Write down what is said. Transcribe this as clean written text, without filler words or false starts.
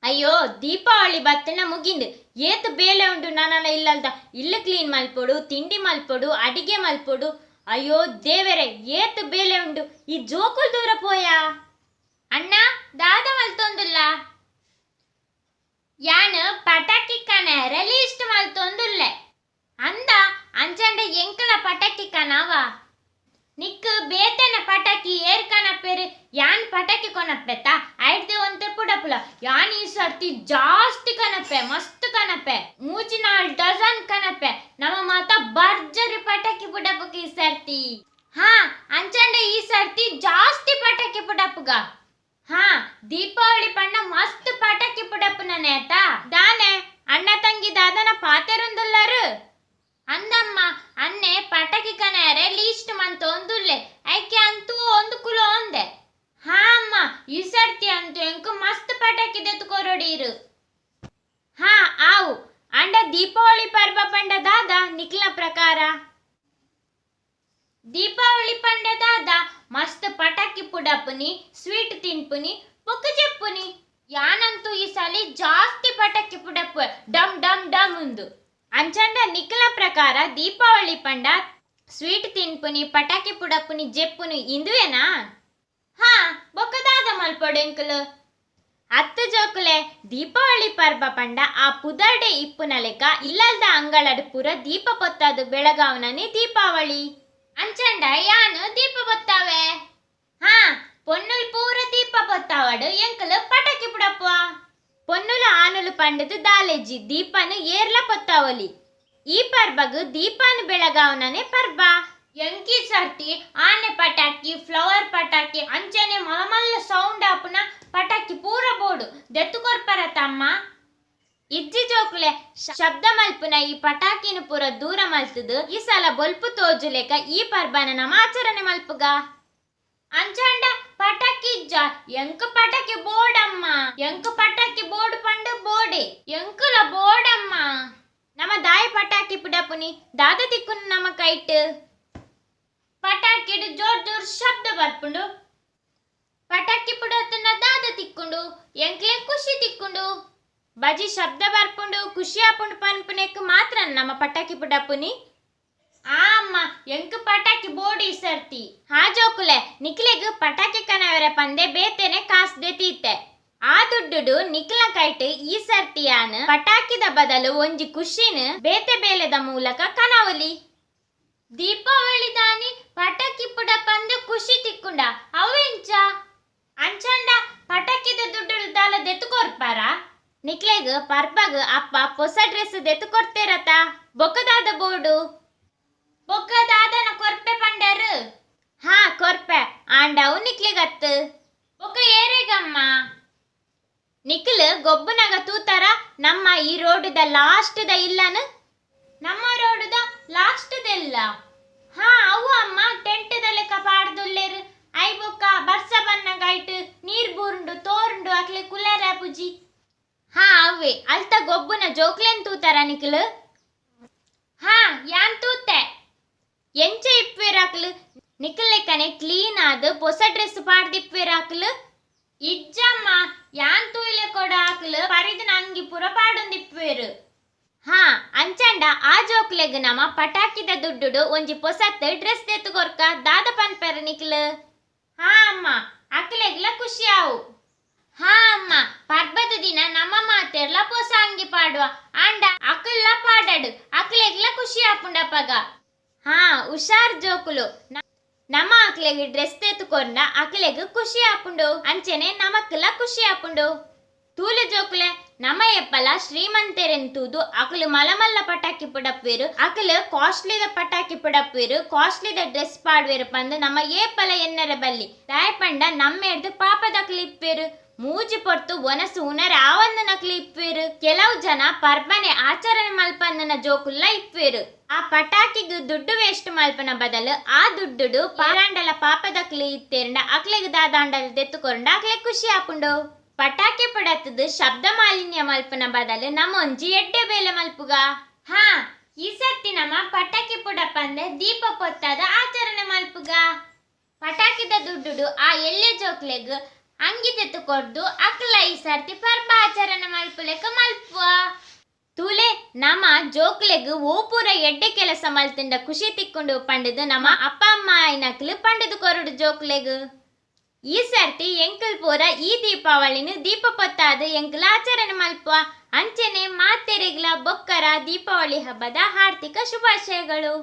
ಅಯ್ಯೋ ದೀಪಾವಳಿ ಬತ್ತನ ಮುಗಿಂದು ಏತ್ ಬೇಲೆ ಉಂಡು ನಾನಲ್ಲ ಇಲ್ಲಲ್ದ ಇಲ್ಲು ಕ್ಲೀನ್ ಮಲ್ಪೊಡು, ತಿಂಡಿ ಮಲ್ಪೊಡು, ಅಡಿಗೆ ಮಲ್ಪೊಡು. ಅಯ್ಯೋ ದೇವರೇ ಏತ್ ಬೇಲೆ ಉಂಡು. ಈ ಜೋಕುಲ್ ದೂರ ಪೋಯಾ ಅಣ್ಣ ದಾದ ಮಲ್ತೊಂದುಲ್ಲ ಯಾನ್ ಪಟಾಕಿ ಕನರೆ ಲೀಸ್ಟ್ ಮಲ್ತೊಂದುಲ್ಲೆ ಅಂದ ಅಂಚಂಡ ಎಂಕಲ ಪಟಾಕಿ ಕನವ ನಿಕ್ ಬೇತನ ಪಟಾಕಿ ಏರ್ ಕನಪೇರು ಯಾನ್ ಪಟಾಕಿ ಕೊನಪ್ಪೆತ್ತ ಐಡ್ದೆ ಒಂತೆ ಪುಡಪುಲ ಯಾನ್ ಈ ಸರ್ತಿ ಜಾಸ್ತಿ ಕನಪೆ ಮಸ್ತ್ ಕನಪೆ 3-4 ಡಜನ್ ಕನಪೆ ನಮ್ಮ ಮಾತ ಭರ್ಜರಿ ಪಟಾಕಿ ಪುಡಪುಗ ಈ ಸರ್ತಿ. ಹಾ ಅಂಚಂಡ ಈ ಸರ್ತಿ ಜಾಸ್ತಿ ಪಟಾಕಿ ಪುಡಪುಗ. ಹಾ ದೀಪಾವಳಿ ಪಣ್ಣ ಮಸ್ತ್ ಪಟಾಕಿ ಪುಡಪುನ ನೇತ ದಾನೆ ಅಣ್ಣ ತಂಗಿ ದಾದನ ಪಾತೆರುಂದುಲ್ಲಾರು ಅಂದಮ್ಮ ಅನ್ನೆ ಪಟಾಕಿ ಕನರೆ ಲೀಸ್ಟ್ ಮಂತೊಂದುಲ್ಲೆ ಐಕೆ ಅಂತೂ ಒಂದು ಕುಲೋ ಒಂದೆ. ಹಾ ಅಮ್ಮ ಈ ಸರ್ತಿ ಅಂತೂ ಎಂಕು ಮಸ್ತ್ ಪಟಾಕಿ ದೆತ್ತುಕೊರೊಡೀರು. ಹಾ ಆವು ಅಂಡ ದೀಪಾವಳಿ ಪರ್ವ ಪಂಡ ದಾದ ನಿಕ್ಲ ಪ್ರಕಾರ ದೀಪಾವಳಿ ಪಂಡ ದಾದ ಮಸ್ತ್ ಪಟಾಕಿ ಪುಡಪುನಿ ಸ್ವೀಟ್ ತಿನ್ಪುನಿ ಬೊಕ್ಕ ಜೆಪ್ಪುನಿ. ಯಾನಂತೂ ಈ ಸಲಿ ಜಾಸ್ತಿ ಪಟಾಕಿ ಪುಡಪ್ಪು ಡಮ್ ಡಮ್ ಡಮ್ ಉಂದು. ಅಂಚಂಡ ನಿಕ್ಲ ಪ್ರಕಾರ ದೀಪಾವಳಿ ಪಂಡ ಸ್ವೀಟ್ ತಿನ್ಪುನಿ ಪಟಾಕಿ ಪುಡಪುನಿ ಜೆಪ್ಪುನಿ ಇಂದುವೇನಾ? ಹಾ ಬೊಕ್ಕದಾದ ಮಲ್ಪೊಡು ಎಂಕುಲು ಅತ್ತ ಜೋಕುಲೆ ದೀಪಾವಳಿ ಪರ್ವ ಪಂಡ ಆ ಪುದರ್ಡೆ ಇಪ್ಪುನ ಲೆಕ್ಕ ಇಲ್ಲಲ್ದ ಅಂಗಳಡ್ ಪೂರ ದೀಪ ಪೊತ್ತಾದು ಬೆಳಗಾವನನೆ ದೀಪಾವಳಿ. ಅಂಚಂಡ ಯಾನು ದೀಪ ಪೊತ್ತಾವೆ? ಹಾ ಪೊನ್ನುಲ್ ಪೂರ ದೀಪ ಪೊತ್ತಾವಡು ಎಂಕುಲು ಪಟಾಕಿ ಪುಡಪ್ಪ. ಪೊನ್ನುಲ ಆನುಲು ಪಂಡದು ದಾಲೆಜ್ಜಿ ದೀಪನು ಏರ್ಲ ಪೊತ್ತಾವಲಿ. ಈ ಪರ್ಬಗು ದೀಪನು ಬೆಳಗಾವನನೆ ಪರ್ಬ. ಎಂಕಿ ಸರ್ತಿ ಆನೆ ಪಟಾಕಿ ಫ್ಲವರ್ ಪಟಾಕಿ ಅಂಚನೆ ಮಲಮಲ್ಲ ಸೌಂಡ್ ಆಪುನ ಪಟಾಕಿ ಪೂರ ಬೋಡು ದೆತ್ತುಕೊರ್ಪರ ತಮ್ಮ. ಇಜ್ಜಿ ಜೋಕುಲೆ ಶಬ್ದ ಮಲ್ಪುನ ಈ ಪಟಾಕಿನ ಪೂರ ದೂರ ಮಲ್ತದು ಈ ಸಲ ಬೊಲ್ಪು ತೋಜುಲೆಕ ಈ ಪರ್ಬನ ನಮ್ಮ ಆಚರಣೆ ಮಲ್ಪುಗ. ಅಂಚಂಡ ಪಟಾಕಿ ಇಜ್ಜ ಎಂಕ ಪಟಾಕಿ ಬೋಡಮ್ಮ ಎಂಕ ಪಟಾಕಿ ಬೋರ್ಡ್ ಪಂಡ ಬೋಡೆ ಎಂಕುಲ ಬೋಡಮ್ಮ. ನಮ್ಮ ದಾಯ ಪಟಾಕಿ ಪುಡಪುನಿ ದಾದ ತಿಕ್ಕುನು ನಮ್ಮ ಕೈಟ್ ಪಟಾಕಿಡು ಜೋರ್ ಜೋರ್ ಶಬ್ದ ಬರ್ಪುಂಡು. ಪಟಾಕಿ ಪುಡತನ ದಾದ ತಿಕ್ಕೊಂಡು ಎಂಕ್ಲೆ ಖುಷಿ ತಿಕ್ಕೊಂಡು ಬಜಿ ಶಬ್ದ ಬರ್ಪುಂಡು ಖುಷಿ ಆಪುಂಡು ಪನ್ಪುನೆಕ್ ಮಾತ್ರ ನಮ್ಮ ಪಟಾಕಿ ಪುಡಪುನಿ. ಆ ಅಮ್ಮ ಎಂಕ್ ಪಟಾಕಿ ಬೋಡಿ ಸರ್ತಿ. ಹಾ ಜೋಕುಲೆ ನಿಕ್ಲೆಗ್ ಪಟಾಕಿ ಕನವರೆ ಪಂದೆ ಬೇತೆನೆ ಕಾಸ್ದೆ ತೀತೆ ಆ ದುಡ್ಡು ನಿಕ್ಲ ಕೈಟ್ ಈ ಸರ್ತಿಯಾನ್ ಪಟಾಕಿದ ಬದಲು ಒಂಜಿ ಖುಷಿನ ಬೇತೆ ಬೇಲೆದ ಮೂಲಕ ಕನವಲಿ. ದೀಪಾವಳಿ ದಾನಿ ಪಟಾಕಿ ಪುಡ ಪಂದು ಖುಷಿ ತಿಕ್ಕುಂಡ ಅವೆಂಚ ಅಂಚಂಡ ಪಟಾಕಿದ ದುಡ್ಡು ದಾಲ ದೆತ್ತುಕೊರ್ಪಾರ? ನಿಕ್ಲೆಗ್ ಪರ್ಬಗ್ ಅಪ್ಪ ಹೊಸ ಡ್ರೆಸ್ ದೆತ್ತುಕೊಡ್ತೇರತ ಬೊಕ್ಕದಾದ ಬೋರ್ಡು ಬೊಕ್ಕದಾದನ ಕೊರ್ಪೆ ಪಂಡರು? ಹಾ ಕೊರ್ಪೆ ಆಂಡವು ನಿಕ್ಲೆಗತ್ತು ಬೊಕ್ಕ ಏರೇಗಮ್ಮ ನಿಕ್ಲು ಗೊಬ್ಬುನಗ ತೂತಾರ ನಮ್ಮ ಈ ರೋಡುದ ಲಾಸ್ಟ್ದ ಇಲ್ಲನು ನಮ್ಮ ರೋಡುದ ಲಾಸ್ಟ್ದೆಲ್ಲ. ಹಾ ಅವು ಅಮ್ಮ ಟೆಂಟದ ಲೆಕ್ಕ ಪಾಡ್ದುಲ್ಲೇರು I ಬೊಕ್ಕ ಬರ್ಸ ಬನ್ನಗೈಟ್ ನೀರ್ ಬೂರುಂಡು ತೋರುಂಡು ಅಕ್ಲೆ ಕುಲರ ಪುಜಿ. ಹಾ ಅವೇ ಅಲ್ತ ಗೊಬ್ಬುನ ಜೋಕ್ಲೆನ್ ತೂತಾರ ನಿಕ್ಲು? ಹಾ ಯಾನ್ ತೂತೆ ಎಂಚ ಇಪ್ವೇರಾಕ್ಲು ನಿಕ್ಲೆಕ್ಕನೆ ಕ್ಲೀನ್ ಆದ್ ಹೊಸ ಡ್ರೆಸ್ ಪಾಡ್ದಿಪ್ವೇರಾಕ್ಲು? ಇಜ್ಜಮ್ಮ ಯಾನ್ ತೂಯ್ಲೆ ಕೊಡ ಆಕ್ಲು ಪರಿದಿನ ಅಂಗಿ ಪೂರ ಪಾಡೊಂದಿಪ್ವೇರು. ಹಾ ಅಂಚಂಡ ಆ ಜೋಕ್ಲೆಗ್ ನಮ ಪಟಾಕಿದ ದುಡ್ಡು ಒಂಜಿ ಪೊಸತ್ ಡ್ರೆಸ್ ದೆತ್ತುಕೊರ್ಕ ದಾದ ಪನ್ಪೆರ ನಿಕ್ಲು? ಹಾ ಅಮ್ಮ ಅಕ್ಲೆಗ್ಲ ಖುಷಿ ಆವು. ಹಾ ಅಮ್ಮ ಪರ್ಬದ ದಿನ ನಮ್ಮ ಮಾತೆರ್ಲ ಪೊಸ ಅಂಗಿ ಪಾಡುವ ಆಂಡ ಅಕುಲ್ಲ ಪಾಡಡು ಅಕ್ಲೆಗ್ಲ ಖುಷಿ ಆಪುಂಡಪಗ. ಹಾ ಹುಷಾರ್ ಜೋಕುಲು ನಮ್ಮ ಅಕ್ಲೆಗ್ ಡ್ರೆಸ್ ತೆತ್ತುಕೊಂಡ ಅಕ್ಲೆಗ್ ಖುಷಿ ಆಪುಂಡು ಅಂಚೆನೆ ನಮಕ್ಲ ಖುಷಿ ಆಪುಂಡು. ತೂಲು ಜೋಕುಲೆ ನಮ್ಮ ಎಪ್ಪಲ ಶ್ರೀಮಂತೆರೆನ್ ತೂದು ಅಕಲು ಮಲಮಲ್ಲ ಪಟಾಕಿ ಪುಡಪ್ವೇರು ಅಕಲು ಕಾಸ್ಟ್ಲಿದ ಪಟಾಕಿ ಪುಡಪ್ವೇರು ಕಾಸ್ಟ್ಲಿದ ಡ್ರೆಸ್ ಪಾಡ್ವೇರು ಪಂದು ನಮ್ಮ ಏಪಲ ಎನ್ನರ ಬಲ್ಲಿ ದಾಯ ಪಂಡ ನಮ್ಮ ಎಡ್ದು ಪಾಪದಕ್ಲು ಇಪ್ವೇರು ಮೂಜಿ ಪೊರ್ತು ಒನಸು ಉನರ ಆವಂದ ನಕ್ಲು ಇಪ್ವೇರು. ಕೆಲವು ಜನ ಪರ್ಬನೆ ಆಚರಣೆ ಮಲ್ಪಂದನ ಜೋಕುಲ್ಲ ಇಪ್ವೇರು. ಆ ಪಟಾಕಿಗ್ ದುಡ್ಡು ವೇಸ್ಟ್ ಮಲ್ಪನ ಬದಲು ಆ ದುಡ್ಡು ಪಾರಾಂಡಲ ಪಾಪದಕ್ಲು ಇತ್ತೇರಂಡ ಅಕ್ಲೆಗ್ ದಾದಾಂಡಲ ದೆತ್ತುಕೊಂಡ ಅಕ್ಲೆ ಖುಷಿ ಆಪುಂಡು. ಪಟಾಕಿ ಪಡತದು ಶಬ್ದ ಮಾಲಿನ್ಯ ಮಲ್ಪನ ಬದಲು ನಮ್ಮ ಒಂಜಿ ಎಡ್ಡೆ ಬೇಲೆ ಮಲ್ಪುಗ. ಹಾ ಈ ಸರ್ತಿ ನಮ್ಮ ಪಟಾಕಿ ಪುಡಪಂದೆ ದೀಪ ಪೊತ್ತಾದ ಆಚರಣೆ ಮಲ್ಪುಗ. ಪಟಾಕಿದ ದುಡ್ಡು ಆ ಎಲ್ಲೆ ಜೋಕ್ಲೆಗ್ ಅಂಗಿ ತೆತ್ತುಕೊರ್ದು ಅಕ್ಲ ಈ ಸರ್ತಿ ಪರ್ಬ ಆಚರಣೆ ಆಚರಣೆ ಮಲ್ಪುಲೆಕ ಮಲ್ಪುವ. ತೂಲೆ ನಮ ಜೋಕ್ಲೆಗ್ ಓ ಪೂರ ಎಡ್ಡೆ ಕೆಲಸ ಮಲ್ತುಂಡ ಖುಷಿ ತಿಕ್ಕುಂಡು ಪಂಡುದು ನಮ ಅಪ್ಪ ಅಮ್ಮ ಆಯಿನಕ್ಲು ಪಂಡುದು ಕೊರೊಡು ಜೋಕ್ಲೆಗ್. ಈ ಸರ್ತಿ ಎಂಕುಲ್ ಪೂರ ಈ ದೀಪಾವಳಿನ ದೀಪ ಪೊತ್ತಾದ್ ಎಂಕುಲು ಆಚರಣೆ ಮಲ್ಪುವ. ಅಂಚೆನೆ ಮಾತೆರೆಗ್ಲ ಬೊಕ್ಕರ ದೀಪಾವಳಿ ಹಬ್ಬದ ಹಾರ್ದಿಕ ಶುಭಾಶಯಗಳು.